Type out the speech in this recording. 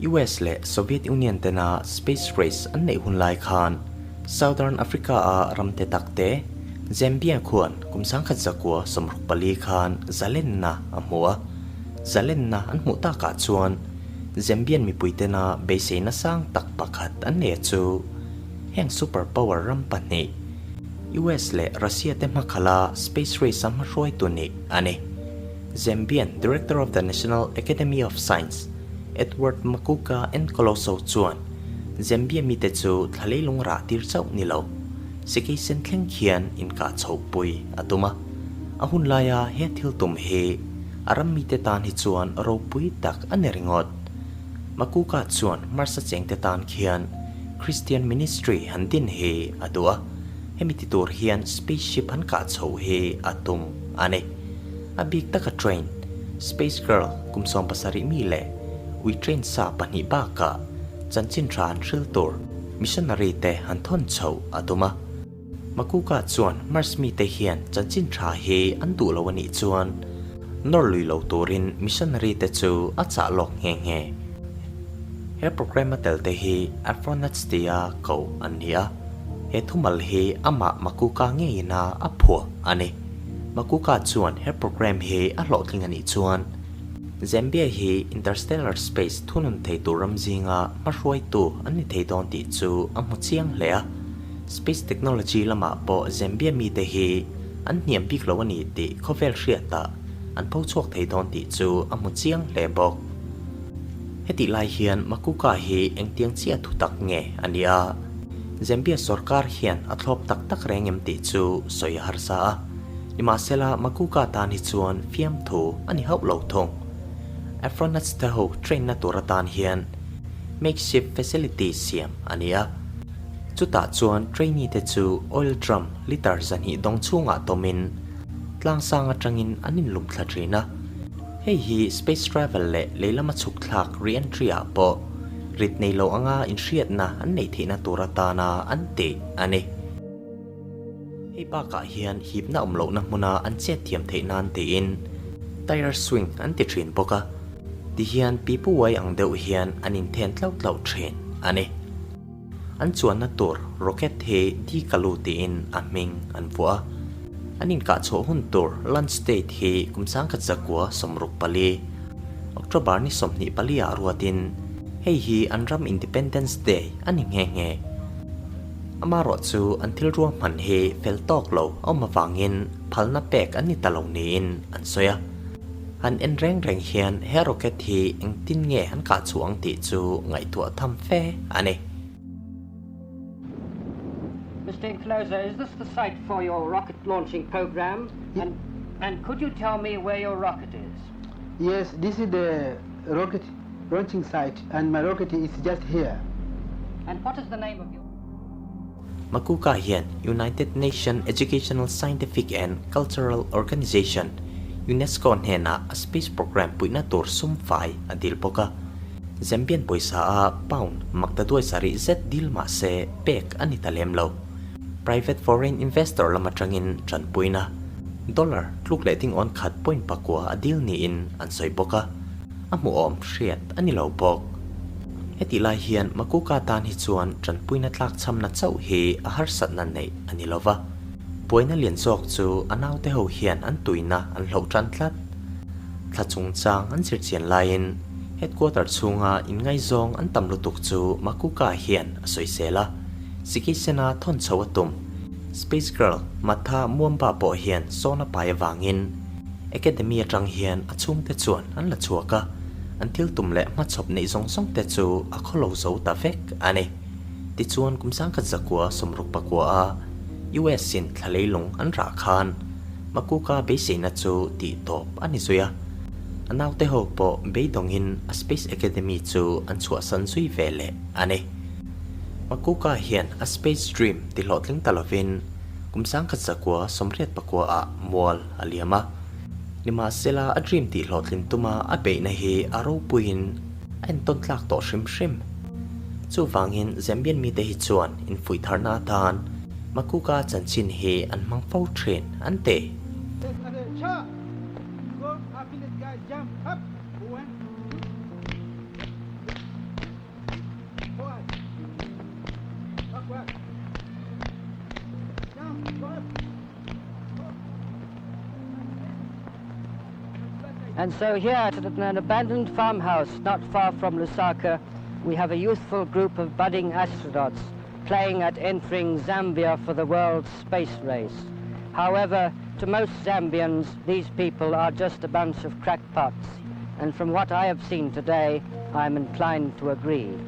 US leh Soviet Union tena space race an neih hun lai khan Southern Africa-a ram te tak te, Zambia khuan kum 1964 khan zalenna a hmu a. Zalenna an hmuh takah chuan Zambian mipui tena beiseina sang tak pakhat an nei a chu heng super power ram pahnih, US leh Russia te hmakhala space race-a hmahruaitu nih a ni. Zambian Director of the National Academy of Science, Edward Makuka Nkoloso chuan Zambia mite chu thla leilung rah tir chauh ni lo, sikeisen thleng khian inkah chhoh pui a tum a. A hun laia he thil tum hi a ram mite tan hi chuan ropui tak a ni ringawt. Makuka chuan Mars-a chengte tan khian Christian Ministry han din hi a duh a, hemi ti tur hian spaceship han kah chhoh hi a tum a ni. A bik taka train, Space Girl kum 70 mi leh ui train sa pahnih bakah chanchin tha an hril tur missionary te han thawn chhoh a tum a. Makuka chuan Mars mite hian chanchin tha hi an duh lo a nih chuan nawr lui lo turin missionary te chu a chah lawk nghe nghe. He program a tel te hi Afronauts tia koh an ni a, he thumal hi amah Makuka ngeiin a a phuah a ni. Makuka chuan he program hi a hlawhtling a nih chuan Zambia hi interstellar space thunun thei tur ram zinga hmahruaitu an ni thei dawn tih chu a hmu chiang hle a. Space technology lamah pawh Zambia mite hi an hniam bik lo a ni tih khawvel hriatah an pho chhuak thei dawn tih chu a hmu chiang hle bawk. Hetih lai hian Makuka hi engtiang chiah thu tak nge a ni a? Zambia sorkar hian a thlawp tak tak reng em tih chu sawi a harsa a, nimahsela Makuka tan hi chuan fiamthu a ni hauh lo thung. Afronauts te ho train na tur atan hian makeshift facility siam a ni a, chutah chuan trainee te chu oil drum litre 200 dawng chhungah tawmin tlangsang atangin an inlum thla thin a. Hei hi space travel leh lei lama chhuk thlak re-entry ah pawh rit nei lo anga inhriatna an neih theihna tur atana an tih a ni. Hei bakah hian hipna awm lohna hmuna an chet thiam theih nan tiin tire swing an ti thin bawk a, tihian pipu uai ang deuh hian an inthen tlauh tlauh thin a ni. An chuanna tur rocket hi Dikalu tiin a hming an vuah a. An inkahchhuah hun tur launch date hi kum 1964, October ni 24 ah ruatin hei hi an ram Independence Day a ni nghe nghe. Amaherawh chu an thil ruahman hi fel tawk lo a awm avangin phalna pek an ni ta lo niin an sawi a. Han en reng reng hian he rocket hi engtin nge an kah chhuah ang tih chu ngaihtuah tham fe a ni. Mister Nkoloso, is this the site for your rocket launching program? And, and could you tell me where your rocket is? Yes, this is the rocket launching site and my rocket is just here. And what is the name of your... Makuka hian United Nation Educational Scientific and Cultural Organization, UNESCO, hnenah a space program puihna tur sum fai a dil bawk a. Zambian pawisa a pound maktaduai sarih zet dil mah se pek a ni ta lem lo. Private foreign investor lam atangin tanpuina dollar tluk leh ding awn khat point pakua a dil niin an sawi bawk a. A hmuhawm hriat a ni lo bawk. Hetih lai hian Makuka tan hi chuan tanpuina tlakchhamna chauh hi a harsatna neih a ni lo va. Buaina lian zawk chu a naute ho hian an tuina an hloh tan tlat. Thla chungchang an zirchian laiin headquarter chhunga inngaizawng an tam lutuk chu Makuka hian a sawisel a. Sikisena thawn chho a tum. Space Girl Matha Muamba pawh hian sawn a pai avangin Academy atang hian a chhungte chuan an la chhuak a, an thil tum leh hmachhawp neih zawng zawng te chu a khawlo zo ta vek a ni. Tichuan kum 1969 a US in thla leilung an rah khan Makuka beiseina chu tih tawp a ni zui a, a naute ho pawh beidawngin a Space Academy chu an chhuahsan zui ve leh a ni. Makuka hian a Space Dream ti hlawhtling ta lovin kum 1989 ah mual a liam a. Nimahsela a dream tih hlawhtlin tuma a beihna hi a ropuiin a entawn tlak tawh hrim hrim. Chuvangin Zambian mite hi chuan infuih tharna atan Makuka chanchin hi an hmang fo thin an ti. And so here at an abandoned farmhouse not far from Lusaka, we have a youthful group of budding astronauts playing at entering Zambia for the world space race. However, to most Zambians, these people are just a bunch of crackpots. And from what I have seen today, I'm inclined to agree.